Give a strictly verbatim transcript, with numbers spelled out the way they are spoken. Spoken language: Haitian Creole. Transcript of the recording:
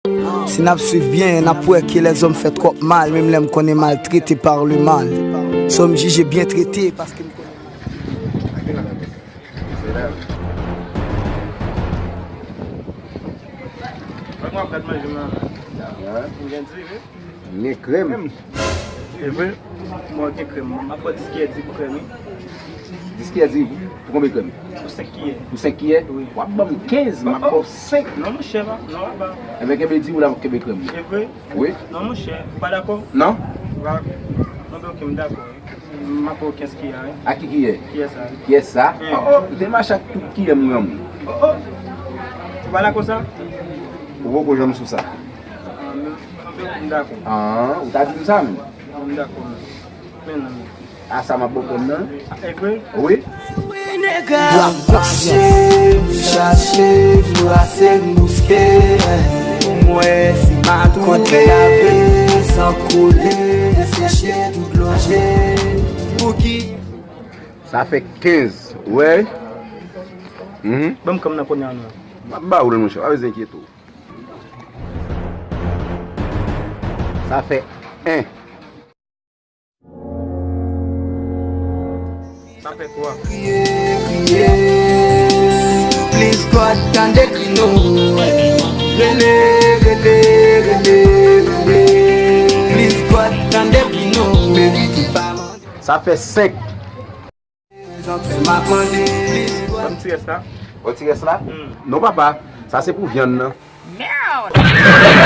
Si n ap swiv byen, n ap wè ke lèzòm fè twòp mal, menm lè m konnen maltrete par le mal. So m jije byen trete paske m konnen. Mwen ap gad manje mwen. Mwen gen diri. Men krèm. E vre? Mwen gen krèm. M ap pran dis kiyè di pou krèm, wi. Dis kiyè di pou konbyen krèm? Pou senk kiyè. Pou senk kiyè? Wi. W ap ban m kenz, m ap ba w senk. Non, monchè, pa, non, papa. Enben, kenbe di w la, m ap kenbe krèm. E vre? Wi. Non, monchè, ou pa dakò? Non. Ou pa, non, ben, ok, m dakò, wi. M ap ba w kenz kiyè, wi. A ki kiyè? Kiyè sa, wi. Kiyè sa? Wi. Oh, oh, te mache ak tout kiyè m nan men w. Oh, oh. Ou pa dakò sa? Ou poko janm sou sa. Ah, m, m, m dakò. Ah, ou ta di m sa menm? M dakò, men. Men non, men. A sa m ap ba w krèm nan? E vre? Wi. L ap mache, m chache, m brase, m bouske. Pou m wè si m a twouve lave san koule, seche tout lonje. Pouki? Sa fè kenz, ou wè? Mhm. Ban m krèm nan kounye a, non. M ap ba ou l, monchè, pa bezwen enkyete w. Sa fè en. Sa fè twa. Kriye, kriye. Please God, tande kri nou. Rele, rele, rele, rele. Please God, tande kri nou. Meri ki pa mande. Sa fè senk. Prezante m ap mande. Please God. Ban m ti rès la. Ban m ti rès la? Hmm. Non, papa. Sa se pou vyann nan. Merde!